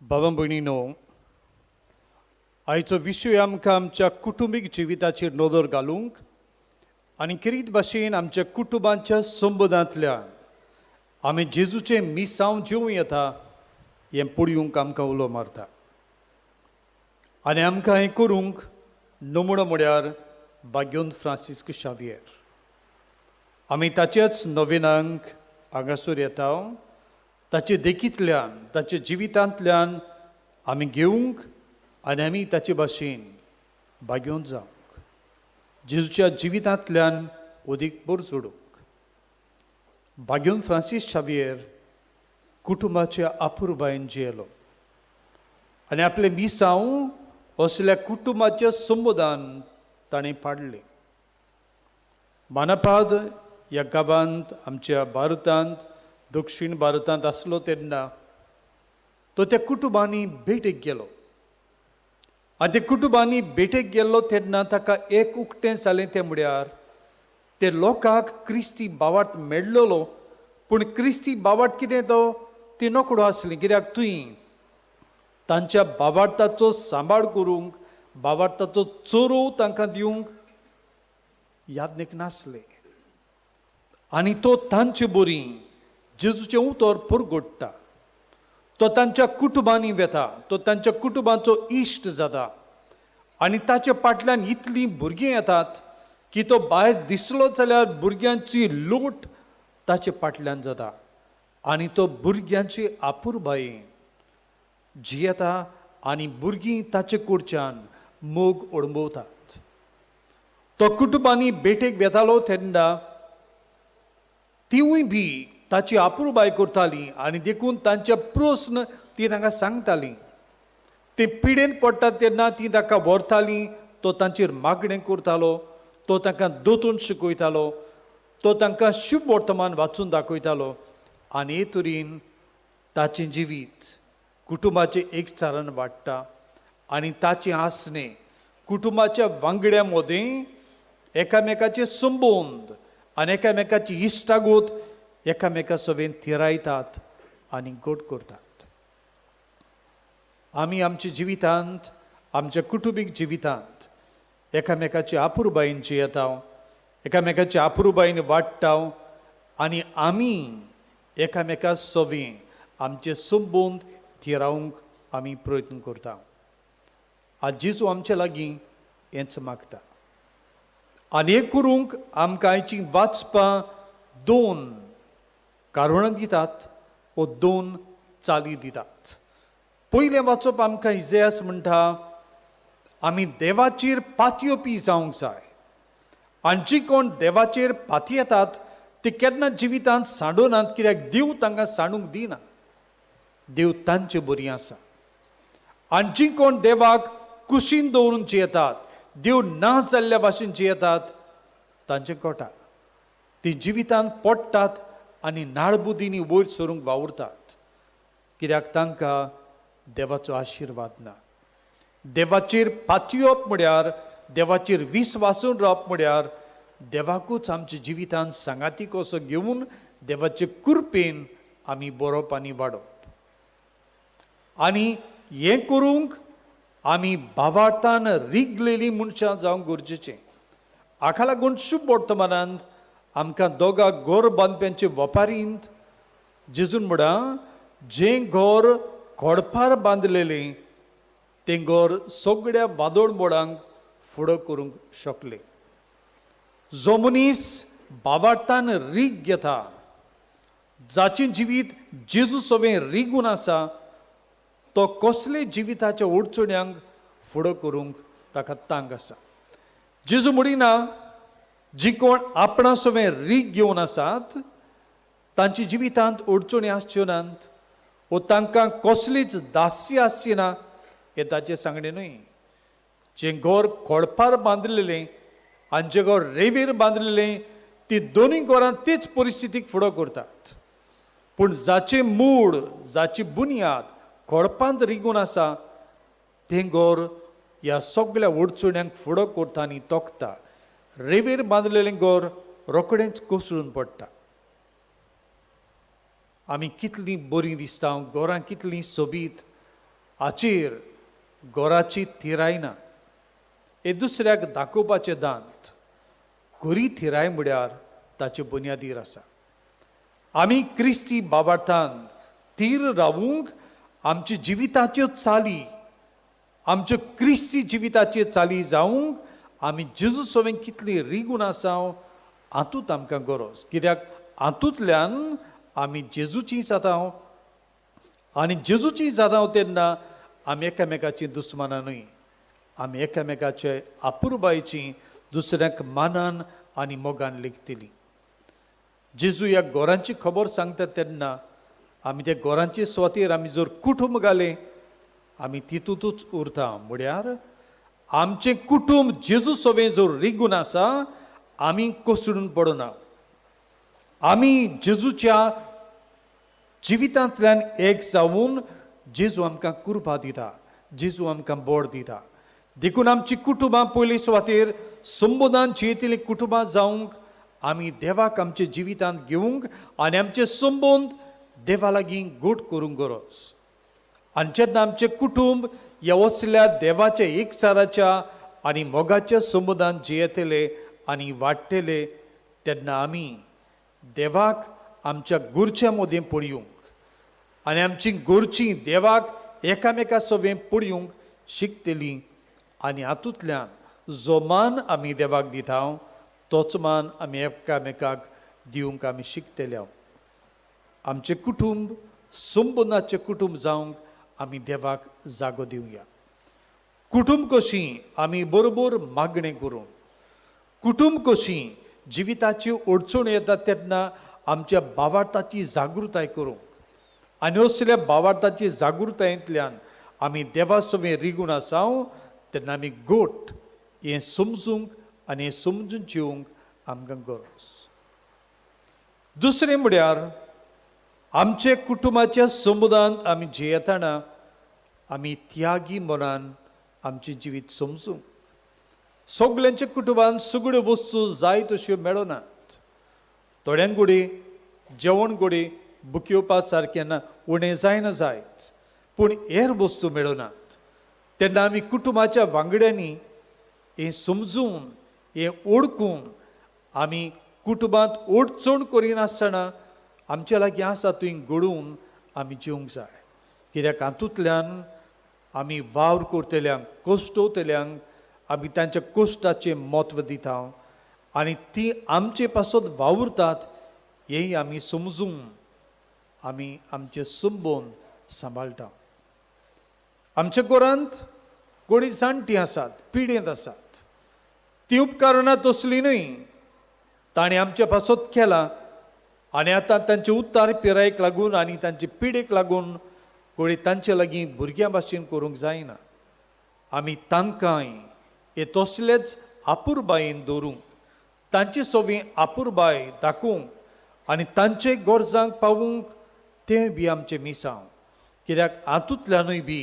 बाबा भयणीनो, आयचो विशय आमकां आमच्या कुटुंबीक जिविताचेर नदर घालूंक आनी किरीत भाशेन आमच्या कुटुंबाच्या संबंदांतल्यान आमी जेजूचें मिसांव जेवं येता हें पळोवंक आमकां उलो मारता. आनी आमकां हें करूंक नमुणो म्हळ्यार भाग्योन फ्रांसिस्क शावियर. आमी ताच्याच नविनांक हांगासर येता, ताचे देखींतल्यान, ताच्या जिवितांतल्यान आमी घेवंक आनी आमी ताचे भाशेन भाग्योन जावंक, जेजूच्या जिवितांतल्यान अदीक भर जोडूंक. भाग्योन फ्रांसीस शावियर कुटुंबाच्या आपुरबायेन जियेलो आनी आपलें मिसांव असल्या कुटुंबाच्या संबोधान ताणें पाडलें. मानापाद ह्या गांवांत, आमच्या भारतांत, दक्षिण भारतांत आसलो तेन्ना तो त्या कुटुंबांनी भेटेक गेलो आनी त्या कुटुंबांनी भेटेक गेल्लो तेन्ना ताका एक उक्तें जालें, तें म्हळ्यार ते लोकांक क्रिस्ती बावार्थ मेळ्ळलो, पूण क्रिस्ती बावार्थ कितें तो ती नकडो आसली, कित्याक तुंय तांच्या बावार्थाचो सांबाळ करूंक, बावार्थाचो चोरोव तांकां दिवंक यादनीक नासले. आनी तो तांचे बरी जेजूचें उतर परगोडटा. तो तांच्या कुटुंबांनी वेता, तो तांच्या कुटुंबाचो इश्ट जाता आनी ताच्या फाटल्यान इतलीं भुरगीं येतात की तो भायर दिसलो जाल्यार भुरग्यांची लूट ताचे फाटल्यान जाता आनी तो भुरग्यांची आपुरबायेन जियेता आनी भुरगीं ताचे कडच्यान मोग अणभवतात. तो कुटुंबांनी भेटेक वेतालो तेन्ना तिवूय बी ताची आपुरबाय करताली आनी देखून तांचे प्रस्न ती तांकां सांगताली. ती पिडेन पडटात तेन्ना ती ताका व्हरताली, तो तांचेर मागणें करतालो, तो तांकां दोतून शिकयतालो, तो तांकां शुभ वर्तमान वाचून दाखयतालो आनी हे तरेन ताचें जिवीत कुटुंबाचें एकचारान वाडटा आनी ताचें आसणें कुटुंबाच्या वांगड्या मदें एकामेकाचे संबंद आनी एकामेकाची इश्टागत एकामेका सवेन थिरायतात आनी गोड करतात. आमी आमच्या जिवितांत, आमच्या कुटुंबीक जिवितांत एकामेकाचे आपुरबायेन जियेता, एकामेकाचे आपुरबायेन वाडटा आनी आमी एकामेका सवें आमचे संबंद थिरावंक आमी प्रयत्न करता. आज जेजू आमचे लागीं हेंच मागता आनी हें करूंक आमकां आयचीं वाचपां दोन कारणां दितात वो दोन चाली दितात. पयलें वाचप आमकां इजेयास म्हणटा, आमी देवाचेर पातयेवपी जावंक जाय आनी जी कोण देवाचेर पातयेतात ती केन्ना जिवितांत सांडूनात, कित्याक देव तांकां सांडूंक दिना, देव तांचे बरी आसा. आनी जी कोण देवाक कुशीन दवरून जियेतात, देव ना जाल्ल्या भाशेन जियेतात, तांचे कोटा ती जिवितांत पडटात आनी नाळबुदींनी वयर सरूंक वावुरतात, कित्याक तांकां देवाचो आशिर्वाद ना. देवाचेर पातयेवप म्हळ्यार, देवाचेर विस्वासून रावप म्हळ्यार देवाकूच आमच्या जिवितांत सांगाती कसो घेवन देवाचे कृपेन आमी बरोवप आनी वाडोवप. आनी हें करूंक आमी भावार्थान रिगलेलीं मनशां जावंक गरजेचें. हाका लागून शुभ वर्तमानांत आमकां दोगा घर बांदप्यांचे वपारींत जेजून म्हळां, जें घर खोडपार बांदलेलें तें घर सगळ्या वादळ मोडांक फुडो करूंक शकलें. जो मनीस भावार्थान रीग घेता, जाचें जिवीत जेजू सवें रिगून आसा, तो कसले जिविताच्या अडचण्यांक फुडो करूंक ताका तांक आसा. जेजू म्हणिना, जी कोण आपणा सवें रीग घेवन आसात तांच्या जिवितांत अडचणी आसच्यो नात वो तांकां कसलीच दासी आसची ना, हें ताचें सांगणें न्हय. जें घर खोडपार बांदलेलें आनी जें घर रेंवेर बांदलेलें ती दोनूय घरां तेच परिस्थितीक फुडो करतात, पूण जाचें मूळ, जाची बुन्याद खोडपांत रिगून आसा तें घर ह्या सगळ्या अडचण्यांक फुडो करता आनी तोखता. रेंवेर बांदलेलें घर रोखडेंच कोसळून पडटा. आमी कितलीं बरीं दिसता, घरां कितलीं सोबीत, हाचेर गोराची थिराय ना. हे दुसऱ्याक दाखोवपाचे दांत खरी थिराय म्हळ्यार ताचे बुन्यादीर आसा. आमी क्रिस्ती बाबार्थान थीर रावूंक आमच्या जिविताच्यो चाली, आमच्यो क्रिस्ती जिविताच्यो चाली जावंक आमी जेजू सवें कितली रिगून आसा हातूंत आमकां गरज, कित्याक हातूंतल्यान आमी जेजूची जाता आनी जेजूची जाता तेन्ना आमी एकामेकाची दुस्मानां न्हय, आमी एकामेकाचे आपुरबायची दुसऱ्यांक मानान आनी मोगान लेखतली. जेजू ह्या गोरांची खबर सांगता तेन्ना आमी त्या गोरांचे सुवातेर आमी जर कुटूंब घालें आमी तितूंतच उरता. म्हळ्यार आमचें कुटूंब जेजू सवें जर रिगून आसा आमी कोसळून पडना. आमी जेजूच्या जिवितांतल्यान एक जावन जेजू आमकां कृपा दिता, जेजू आमकां बोड दिता. देखून आमची कुटुंबां पयली सुवातेर संबोधान जियेतलीं कुटुंबां जावंक आमी देवाक आमच्या जिवितांत घेवंक आनी आमचे संबंद देवा लागीं गोट करूंक गरज. आनी जेन्ना आमचें कुटूंब ह्या वसल्या देवाच्या एकचाराच्या आनी मोगाच्या संबंदान जियेतले आनी वाडटले तेन्ना आमी देवाक आमच्या गोरच्या मदीं पळोवंक आनी आमची गोरची देवाक एकामेका सवें पळोवंक शिकतलीं आनी हातूंतल्यान जो मान आमी देवाक दिता तोच मान आमी एकामेकाक दिवंक आमी शिकतले. आमचें कुटूंब संबंदाचें कुटूंब जावंक आमी देवाक जागो दिवया. कुटूंब कशी आमी बरोबर मागणें करूं, कुटूंब कशी जिविताची अडचण येता तेन्ना आमच्या बावार्थाची जागृताय करूंक आनी असल्या बावार्थाची जागृतायेंतल्यान आमी देवा सवें रिगून आसा तेन्ना आमी गोट हें समजूंक आनी हें समजून जिवंक आमकां गरज. दुसरें म्हळ्यार आमचे कुटुंबाच्या समुदायांत आमी जियेतना आमी त्यागी मनान आमचें जिवीत समजूंक. सगल्यांच्या कुटुंबान सगळ्यो वस्तू जाय तश्यो मेळनात. थोड्यांक गोडी जेवण गोडी बुकयोवपा सारकें ना, उणें जायना जायत, पूण हेर वस्तू मेळनात. तेन्ना आमी कुटुंबाच्या वांगड्यांनी हें समजून हें ओळखून आमी कुटुंबांत अडचण करिनासतना आमच्या लागीं आसा थंय घडोवन आमी जेवंक जाय. कित्याक हातूंतल्यान आमी वावर करतल्यांक कश्टवतल्यांक आमी तांच्या कश्टाचें म्हत्व दिता आनी ती आमचे पासत वावुरतात हेंय आमी समजून आमी आमचे संबंद सांबाळटा. आमच्या घरांत कोणी जाणटीं आसात, पिडेंत आसात, ती उपकारणां तसलीं न्हय, ताणें आमचे पासत केलां आनी आतां तांचे उत्तर पिरायेक लागून आनी तांचे पिडेक लागून कोणी तांचे लागीं भुरग्यां भाशेन करूंक जायना. आमी तांकांय हे तसलेच आपुरबायेन दवरूंक, तांचे सवी आपुरबाय दाखोवंक आनी तांचे गरजांक पावूंक तें बी आमचें मिसांव. कित्याक हातूंतल्यानूय बी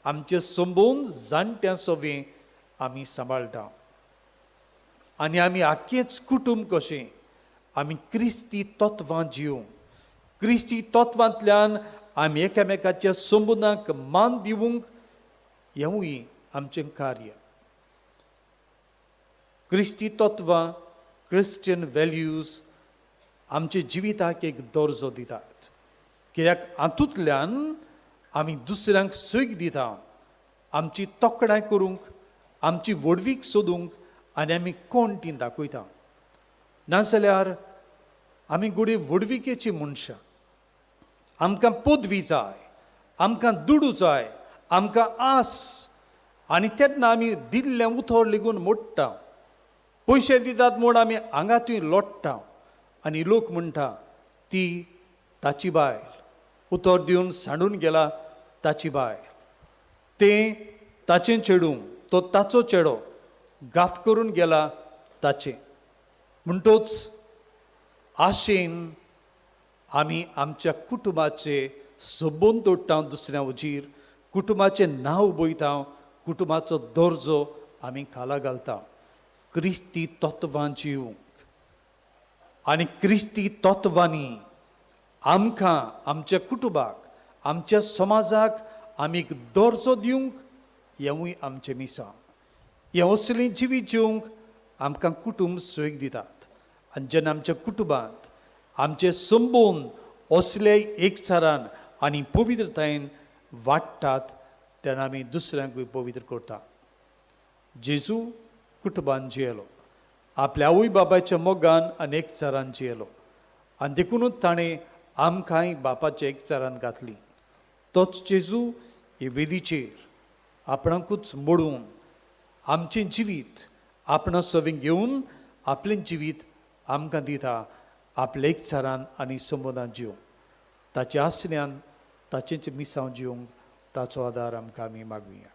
आमचे संबंद जाणट्यां सवें आमी सांबाळटा आनी आमी आख्खेच कुटूंब कशें आमी क्रिस्ती तत्वां जिवंक, क्रिस्ती तत्वांतल्यान आमी एकामेकाच्या संबंदांक मान दिवंक हेंवूय आमचें कार्य. क्रिस्ती तत्वां, क्रिस्टियन वेल्यूज आमच्या जिविताक एक दर्जो दितात. कित्याक हातूंतल्यान आमी दुसऱ्यांक सैक दिता आमची तोखणाय करूंक, आमची व्हडवीक सोदूंक आनी आमी कोण ती दाखयता. नाजाल्यार आमी घडये व्हडविकेची मनशां, आमकां पदवी जाय, आमकां दुडू जाय, आमकां आस, आनी तेन्ना आमी दिल्लें उतर लेगून मोडटा. पयशे दितात म्हूण आमी आंगातूय लोट्टा आनी लोक म्हणटा ती ताची बायल, उतर दिवन सांडून गेला ताची बायल, तें ताचें चेडूं, तो ताचो चेडो, घात करून गेला ताचें. म्हणटोच आशेन आमी आमच्या कुटुंबाचे सबंद तोडटा दुसऱ्या वजीर, कुटुंबाचें नांव उबयता, कुटुंबाचो दर्जो आमी खाला घालता. क्रिस्ती तत्वां जिवंक आनी क्रिस्ती तत्वांनी आमकां, आमच्या कुटुंबाक, आमच्या समाजाक, आमी दर्जो दिवंक हेंवूय आमचें मिसांव. हें असलें जिवीत जिवंक आमकां कुटुंब सोयीक दितात. आनी जेन्ना आमच्या कुटुंबांत आमचे संबंद असले एकचारान आनी पवित्रतायेन वाडटात तेन्ना आमी दुसऱ्यांकूय पवित्र करता. जेजू कुटुंबान जियेलो, आपल्या आवय बापायच्या मोगान आनी एकचारान जियेलो आनी देखुनूच ताणें आमकांय बापाच्या एकचारान घातली. तोच जेजू हे वेदीचेर आपणाकूच मोडून आमचें जिवीत आपणा सवीं घेवन आपलें जिवीत आमकां दिता आपल्या एकचारान आनी संबंदान जिवंक. ताच्या आसल्यान ताचेंच मिसांव जिवंक ताचो आदार आमकां आमी मागुया.